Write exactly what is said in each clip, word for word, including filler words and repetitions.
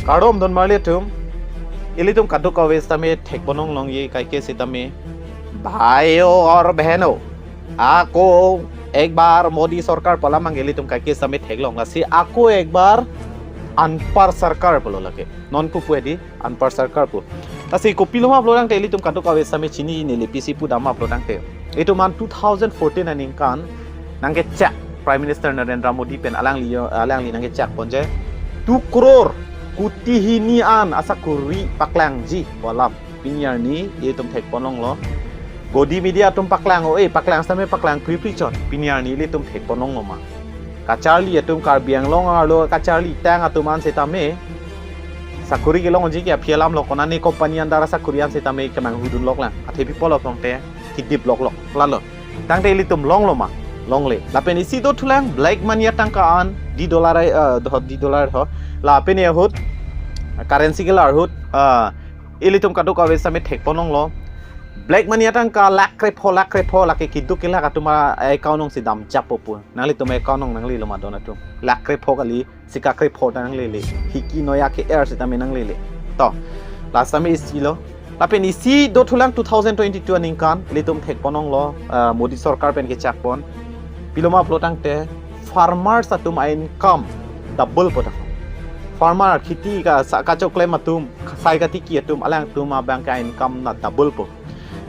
Kardom don marli atum, ilitum kadokave sitame thekponlongji kaike sitame, bhaiyo aur behno, ako ek bar Modi sarkar pu alam abang ilitum kaike sitame theklong, lasi ako ek bar anpar sarkar pulo lake. Non pu pu hedi, anpar sarkar pu. Lasi kopiloma pulotangte ilitum kadokave sitame chini neli pisi pudamma pulotangte, itum an two thousand fourteen aningkan nangkechak Prime Minister Narendra Modi pen alangli yo, alangli nangkechakponji two crore, kuti hini an asakuri paklangji pu alam pini arni ilitum thekponlonglo. Godi media atum paklang o, eh, paklang sitame paklang kripri chot, pini arni ilitum thekponlonglo ma. Kacharli atum, Karbi Anglong arlo kacharlitang atum an sitame sakuri kelongji ke aphi alamlo, konane company under sakuri an sitame kemang hudun loklang. Athe pi pulo pulotangte kedip loklok lalo. Tangte ilitum longlo ma, longle. Lapen isi dothulang, black money atangka an, di dollar ai, eh, do, di dollar ho. Lapen ahut, currency kelar ahut, eh, ilitum kadokave sitame thekponlonglo. Black money atangka lakh krepho, lakh krepho, lake keduk kelak atum a-account alongsi damjappo pu. Nanglitum account along nanglelo ma don atum. Lakh krepho kali, sika krepho ta nanglele. Hiki noya ke-er sitame nanglele. To, last time isilo. Lapen isi dothulang two thousand twenty-two aningkan, ilitum thekponlonglo, eh, Modi sarkar pen kechakpon. Piloma pulotangte, farmers atum a-income double po ta. Farmer kheti ka, sa, kachoklem atum, sai katiki atum, alangtum abangke a-income na double po.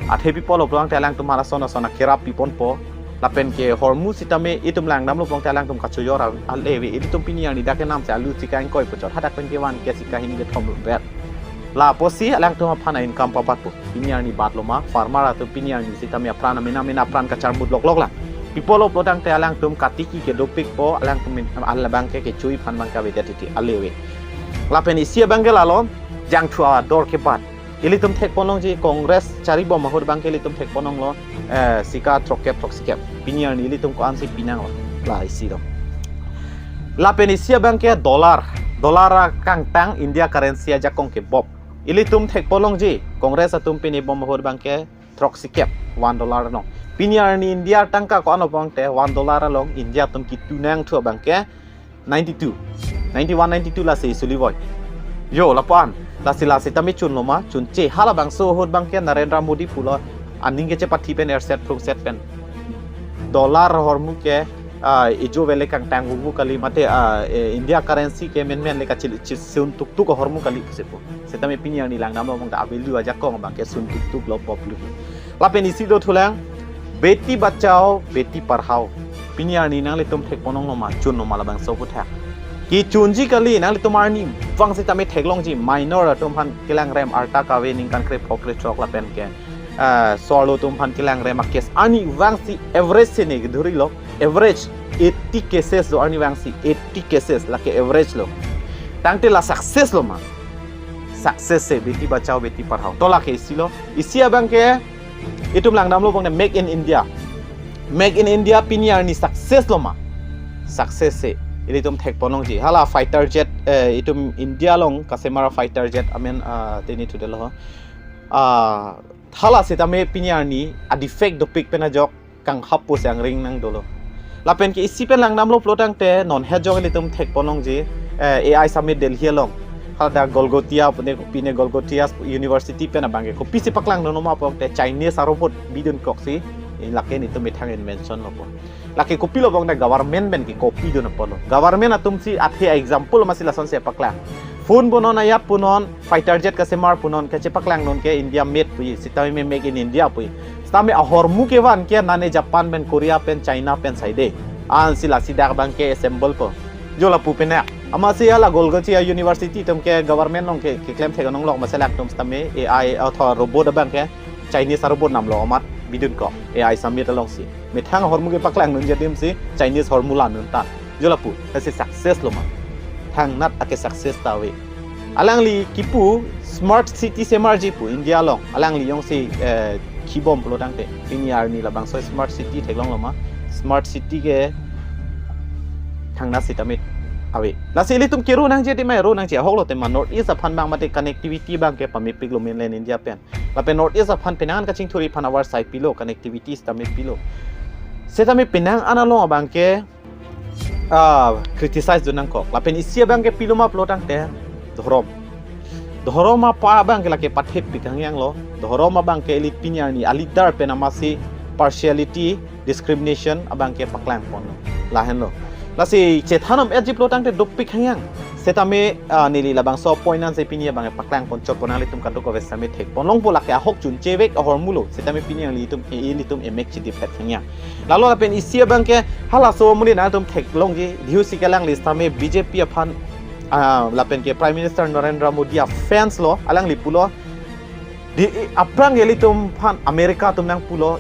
Athe pi pulo pulotangte alangtum halason ason akerap piponpo. Lapen ke ahormu sitame itum langdamlo pulotangte alangtum kachojor a-, ale ave. Ilitum pini arni dak kenamsi alu sika ingkoi pu chot, hadak pen kevan ke sika hini kethom bet. Lapusi alangtum aphan a-income pabatpo. Pini arni batlo ma, farmer atum pini arni sitame apran amena mena apran kacharmut loklok lang. Pi pulo pulotangte alangtum katiki ke dopikpo, alangtum min, alabangke kechui aphan abangke avedet titi, ale ave. Lapen isi abangke lalo, jangthu ador kebat. Ilitum thekponlongji Congress charibom ahut abangke ilitum thekponlonglo, eh, sika throkkep throksikep. Pini arni ilitum ko-ansi pinanglo. La isi do. Lapen isi abangke dollar. Dollar akangtang India currency ajakong kebop. Ilitum thekponlongji Congress atum pinebom ahut abangke throksikep, one dollar along. Pini arni India atangka ko-an lo pulotangte one dollar along India atum kitu nangthu abangke ninety-two, ninety-one, ninety-two lasi suli voi. Yo, lapu-an. Lasi, lasi tame chunlo ma, chunche. Halabangso ahut abangke Narendra Modi pulo, aning kechepathi pen erset phrungset pen dollar ahormu ke, ah, ijo vele kangtang vuvu kali mate, ah, eh, India currency ke menmen le kachil, chil sun tuktuk ahormu kali pusi pu. Setame pini arni langdamlo pulotangte a-value ajakong abangke sun tuktuk lo, pop lo. Lapen isi dothulang, Beti Bachao, Beti Padhao. Pini arni nanglitum thekponlonglo ma, chunlo ma labangso aputhak. Kechunji kali, nanglitum arni vang sitame theklongji, minor atum aphan kelangrem arta kave ningkan krepho krethrok lapen ke, eh, so-arlo atum aphan kelangrem a-case arni vangsi average si ne kedhurilo, average eighty cases do arni vangsi, eighty cases lake average lo. Tangte la success lo ma. Success se Beti Bachao Beti Padhao. To lake isi lo. Isi abangke itum langdamlo pulotangte Make in India. Make in India pini arni success lo ma. Success se. Ilitum thekponlongji. Hala fighter jet, eh, itum India along kasemar fighter jet amen, ah, tini thudelo ho. Ah, hala sitame pini arni a-defect dopik pen ajok kanghap pusi angring nangdolo. Lapen ke isi pen langdamlo pulotangte non he jok ilitum thekponlongji, eh, A I Summit Delhi along. Hadak Golgotia pune, pine Golgotia University pen abangke kopisi paklangdun ma pulotangte Chinese arobot bidunkok si, eh, lake nelitum methang invention lo pu. Lake kopilo pulotangte government pen ke copy dun apotlo. Government atumsi athe example masi lasonsi paklang. Phone punon, ayat punon, fighter jet kasemar punon, kachepaklangdun ke India made puji, sitame Make in India puji. Sitame ahormu kevan ke nane Japan pen, Korea pen, China pen saide. Ansi lasi dak abangke assemble po. Jo lapu penak. Amatsi hala Golgotia University atum ke government along ke, keklem thek anong lok masi alangtum sitame A I athor robot abangke Chinese arobot namlo amat bidunkok A I Summit alongsi. Methang ahormu kepaklangdunji adimsi Chinese ahormu landun ta. Jo lapu, lasi success lo ma. Thangnat ake success ta ave. Alangli kipu smart city semarji pu India along. Alangli jongsi, eh, kibom pulotangte. Pini arni labangso smart city theklonglo ma. Smart city ke thangnat sitame ave. Lasi ilitum kero nangji adim ma, ro nangji ahok lo tema North East aphan abang mate connectivity abangke pamepiklo mainland India pen. Lapen North East aphan penang an kachingthurji aphan avarsai pilo, connectivity sitame pilo. Setame penang an along abangke, ah, criticize dun nangkok. Lapen isi abangke piloma pulotangte, Dhorom. Dhorom apa abang ke lake pathepik hangyang lo. Dhorom abang ke ili pini arni a-leader pen amatsi partiality, discrimination abang ke paklangpon lo. Lahenlo. Lasi chethan om ejip lo tangte dopik hangyang. Setame, ah, neli labangso a-point ansi pini abang ke paklangpon chotpon, nanglitum kadokave setame thekpon longpo, lake ahok chunchevek ahormu lo. Setame pini arni ilitum, ilitum emek chidiphet hangyang. Lalo lapen isi abang ke halaso amonit nangtum theklongji, dhiu si ke alangli setame B J P aphan, ah, lapen ke Prime Minister Narendra Modi a-fans lo, alangli pulo, di, aphrang ilitum aphan America atum nangpulo,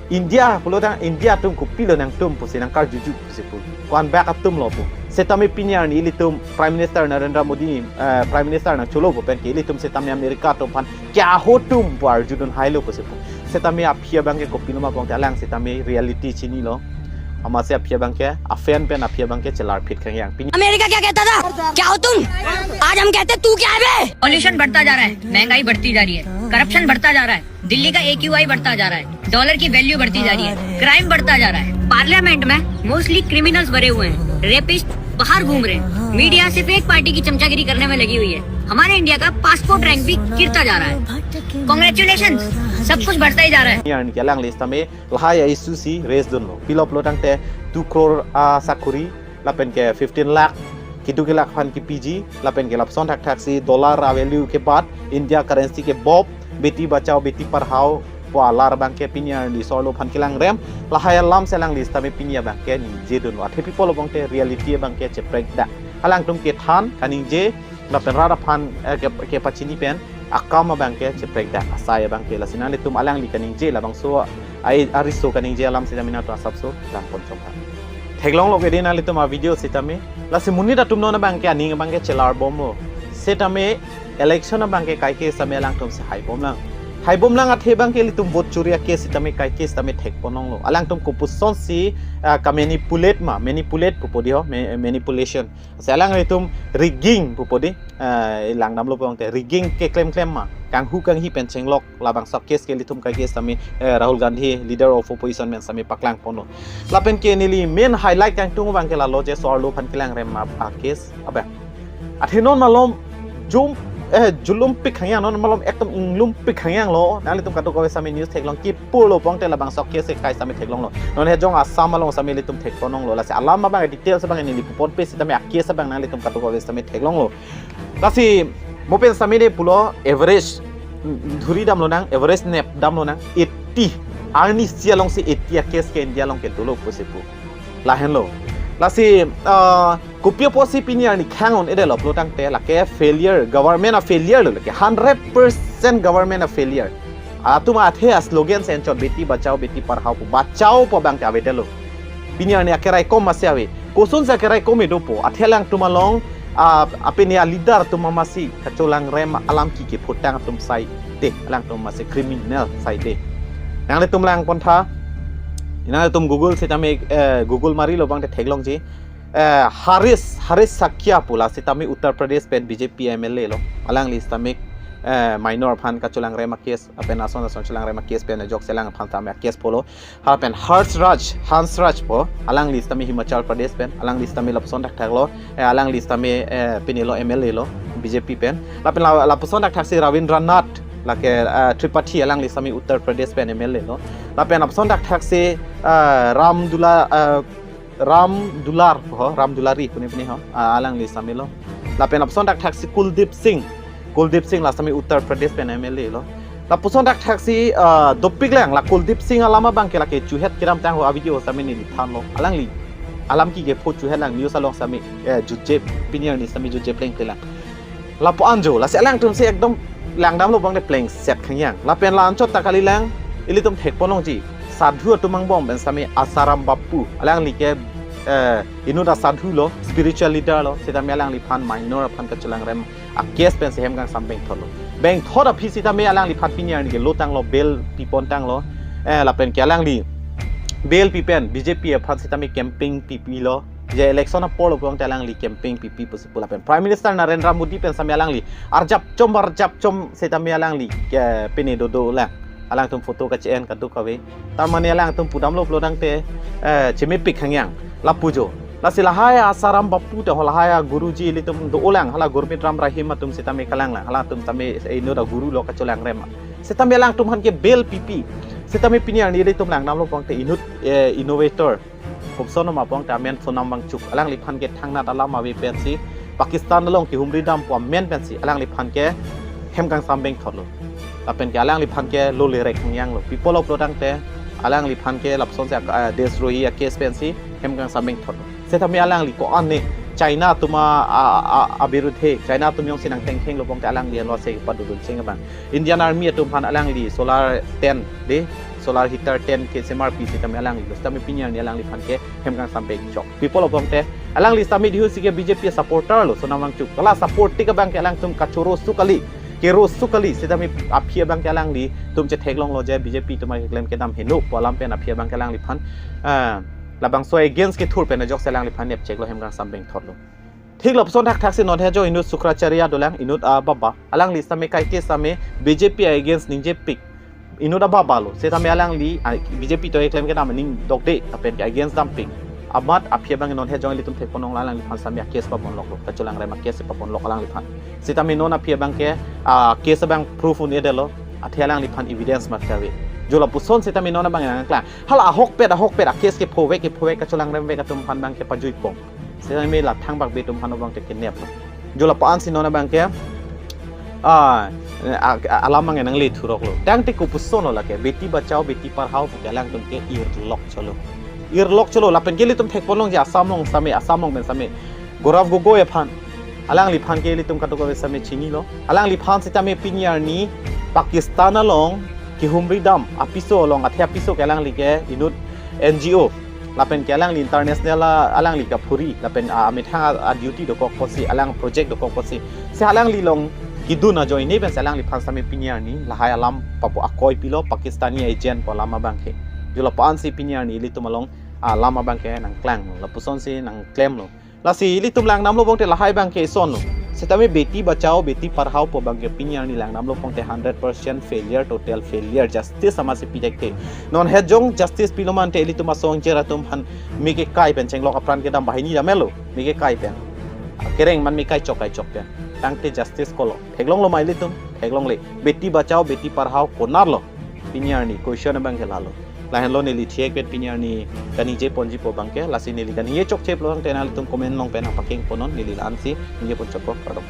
India pulo tang, India atum kopilo nangtum pusi nangkarjuju pusi pu. Ko-an bak atum lo pu. Setame pini arni ilitum Prime Minister Narendra Modi, eh, Prime Minister nangcholo pu pen ke ilitum setame America atum aphan ke aho atum pu arjudun hailo pusi pu. Setame aphi abang ke kopilo ma pulote alang setame reality chinilo. Amatsi aphi abang ke, a-fan pen aphi abang ke chelarphit hangyang. Pini America क्या कहता था? क्या हो तुम? आज हम कहते तू क्या है बे? पॉल्यूशन बढ़ता जा रहा है, महंगाई बढ़ती जा रही है, करप्शन बढ़ता जा रहा है, दिल्ली का एक्यूआई बढ़ता जा रहा है, डॉलर की वैल्यू बढ़ती जा रही है, क्राइम बढ़ता जा रहा है। पार्लियामेंट में मोस्टली क्रिमिनल्स भरे हुए हैं, रेपिस्ट बाहर घूम रहे हैं, मीडिया सिर्फ एक पार्टी की चमचागिरी करने में लगी हुई है। हमारे इंडिया का पासपोर्ट रैंक भी गिरता जा रहा है। कॉन्ग्रेचुलेशन, सब कुछ बढ़ता ही जा रहा है। Pini arni ke alangli setame lahai a-issue si raise dunlo. Pilo pulo tangte two crore a-sakuri, lapen ke fifteen lakh, keduk kelak aphan kepiji, lapen ke lapuson thakthak si dollar a-value kebat, India currency kebop, beti bachao, beti padhao pu alar abang ke pini arni sorlo aphan kelangrem, lahai alam si alangli setame pini abang ke ningje dunlo. Athe pi pulo pulote reality abang ke cheprekdak. Alangtum kethan kaningje, lapen rat aphan, eh, ke, kepachini pen akam abang ke cheprekdak asai abang ke. Lasi nanglitum alangli kaningje labangso ai ariso kaningje alam setame nangtum asapso langpon chongha. Theklonglo ke dei nanglitum a-video setame. Lasi monit atum non abang ke aning abang ke chelarbomlo. Setame election abang ke kaike setame alangtum si haibomlang. Haibomlang athe abang ke ilitum vote chori a-case setame kaike setame thekpon longlo. Alangtum kopuson si, ah, ka-manipulate ma, manipulate pupo dei ho, ma-, manipulation. Si alanglitum rigging pupo dei, eh, langdamlo pulote rigging keklemklem ma, kanghu kanghi pen chenglok labangso a-case ke ilitum kaike setame, eh, Rahul Gandhi, leader of opposition pen setame paklangponlo. Lapen ke neli main highlight kangtung abang ke lalo je sorlo aphan kelangrem ma a-case abang. Athe non malom jum, eh, julumpik hangyang, non malom ekdom inglumpik hangyanglo. Nanglitum kadokave setame news theklong kipurlo pulote labangso a-case ke kai setame theklonglo. Non he jong Assam along setame ilitum thekpon longlo. Lasi alam abang details abang neli puponpe setame a-case abang nanglitum kadokave setame theklonglo. Lasi mo pen setame ne pulo average, mm, dhuri damlonang, average nep damlonang, eighty. Arnisi alongsi eighty a-case ke India along ke dolo pusi pu. Lahenlo. Lasi, ah, kopi apotsi pini arni khang un-edetlo pulo tangte lake failure, government a-failure lo lake, hundred percent government a-failure. Atum athe a-slogan si enchot beti bachao, beti padhao pu, bachao pu abang ke avedetlo. Pini arni akeraikom masi ave. Kosonsi akeraikom kedo pu? Athe alangtum along, ah, apini a-leader atum amatsi kacholangrem alam ki kephutang atum sai dei, alangtum amatsi criminal sai dei. Nanglitum langpon tha. Nanglitum Google setame, eh, Google marilo pulote theklongji. Eh, Harish, Harish Sakya pu la setame Uttar Pradesh pen B J P M L A lo. Alangli setame, eh, minor aphan kacholangrem a-case, lapen ason ason cholangrem a-case pen ajok si alang aphan setame a-case pulo. Lapen Harsh Raj, Hans Raj pu, alangli setame Himachal Pradesh pen, alangli setame lapuson thakthak lo, eh, alangli setame, eh, pini lo M L A lo, B J P pen. Lapen la, lapuson thakthak si Ravindra Nath, lake, eh, Tripathi, alangli setame Uttar Pradesh pen M L A lo. Lapen lapuson thakthak si, eh, Ram Dula, eh, Ram Dular ho, Ram Dulari pune pune ho, ah, alangli setame lo. Lapen lapuson thakthak si Kuldeep Singh, Kuldeep Singh la setame Uttar Pradesh pen M L A lo. Lapuson thakthak si, ah, dopik lang, la Kuldeep Singh alam abang ke lake chuhet kedamtang ho a-video setame neli thanlo. Alangli alam ki kepho chuhet lang, news along setame, eh, jutje, pini arni setame jutje plengple lang. Lapu anjo, lasi alangtum si ekdom langdamlo pulote plengset hangyang. Lapen la anchot ta kalilang, ilitum thekpon longji. Sadhu atum angbong pen setame Asaram Bapu, alangli ke, eh, inut a-sadhu lo, spiritual leader lo, setame alangliphan minor aphan kacholangrem a-case pen si hem kangsam bengthotlo. Bengthot aphi setame alangliphan pini arni ke lotanglo, bail pipontanglo. Eh, lapen ke alangli bail pipen B J P aphan setame campaign pipilo. Je election apor lo pulote alangli campaign pipi pusi pu. Lapen Prime Minister Narendra Modi pen setame alangli arjapchom arjapchom setame alangli ke pine dodo lang. Alangtum photo kache-en kadokave. Tar mane alangtum pudamlo pulo tangte, eh, chemepik hangyang. Lapu jo. Lasi lahai asaram bapu ta, lahai aguruji ilitum do-olang, hala Gurmeet Ram Rahim atum sitame kalanglang, halatum tame inut aguru lo kacholangrem. Sitame alangtum aphan ke bel pipi. Sitame pini arni ilitum langdamlo pulote inut, eh, innovator. Kopusonma pulote amen Sonam Wangchuk. Alangliphan ke thangnat alam ave pensi Pakistan along kehumri dampo amen pensi alangliphan ke hem kangsam bengthotlo. Lapen ke alangliphan ke lo lerek hangyanglo. Pi apotlo pulotangte alangliphan ke lapusonsi ak-, ah, destrohi a-case pensi hem kangsam bengthotlo. Sitame alangli ko-an ne China atum a, a, a, abirudhe, China atum jongsi nangthengthenglo pulote alangli anlo se padodun cheng abang. Indian Army atum aphan alangli solar tent de, solar heater tent kesemarpi sitame alangli lo. Sitame pini arni alangliphan ke hem kangsam bengchok. Pi apotlo pulote alangli sitame dihusi ke B J P supporter lo, Sonam Wangchuk. Hala support tik abang ke alangtum kachoro su kali, kero su kali, sitame aphi abang ke alanglitum chetheklonglo je B J P atum keklem kedam heno pu alam pen aphi abang ke alangliphan, ah, labangso against kethur pen ajoksi alangliphan nepcheklo, hem kangsam bengthotlo. Thik lapuson thakthaksi non he jo inut Sukracharya dolang, inut ababa. Alangli sitame kaike sitame B J P against ningjepik inut ababa lo. Sitame alangli, ah, B J P atum keklem kedam aning dokde, lapen ke against dampik. Amat aphi abang non he jong ilitum thekponlong, alangliphan sitame a-case paponloklo, kacholangrem a-case paponlok alangliphan. Sitame non aphi abang ke, ah, case abang proof un-edetlo, athe alangliphan evidence mat kave. Jo lapuson sitame non abang nangklang. Hala ahokpet, ahokpet, a-case kephovek, kephovek, kacholangremvek atum aphan abang ke pajuipon. Sitame la thangbak be atum aphan abang ke kenep. Jo lapu-an si non abang ke, ah, a, a, alam abang nangle thuroklo. Tangte kopuson lo lake, Beti Bachao, Beti Padhao pu ke alangtum ke irlok cholo. Irlok cholo, lapen ke ilitum thekponlong je Assam along sitame, Assam along pen sitame Gaurav Gogoi aphan. Alangliphan ke ilitum kadokave sitame chinilo. Alangliphan sitame pini arni Pakistan along kehumri dam apiso along, athe apiso ke alangli ke inut N G O. Lapen ke alangli international a, alangli kaphuri, lapen a, amethang a, a-duty dokok pusi, alang project dokok pusi. Si alangli along kedun ajoine pensi alangliphan sitame pini arni lahai alam papo, akoi pilo, Pakistani agent pu alam abang ke. Jo lapu-an si pini arni ilitum along alam abang ke nangklang, lapusonsi nangklemlo. Lasi ilitum langdamlo pulote lahai abang ke isonlo. Sitame Beti Bachao, Beti Padhao pu abang ke pini arni langdamlo pulote hundred percent failure, total failure, justice amatsi pithekthe. Non he jong justice pilo mante ilitum asong cher atum aphan meke kai pen chenglok apran kedam banghini damlo, meke kai pen. Kereng man me kaichok kaichok pen. Tangte justice kolo. Theklonglo ma ilitum? Theklongle. Beti Bachao, Beti Padhao konatlo? Pini arni question abang ke lalo. Lahenlo neli thekpet pini arni kaningje ponji pu abang ke, lasi neli kaningje chokche pulote nanglitum comment along pen nangpakeng ponnon, neli la-ansi ningje pon chokpo, kardom.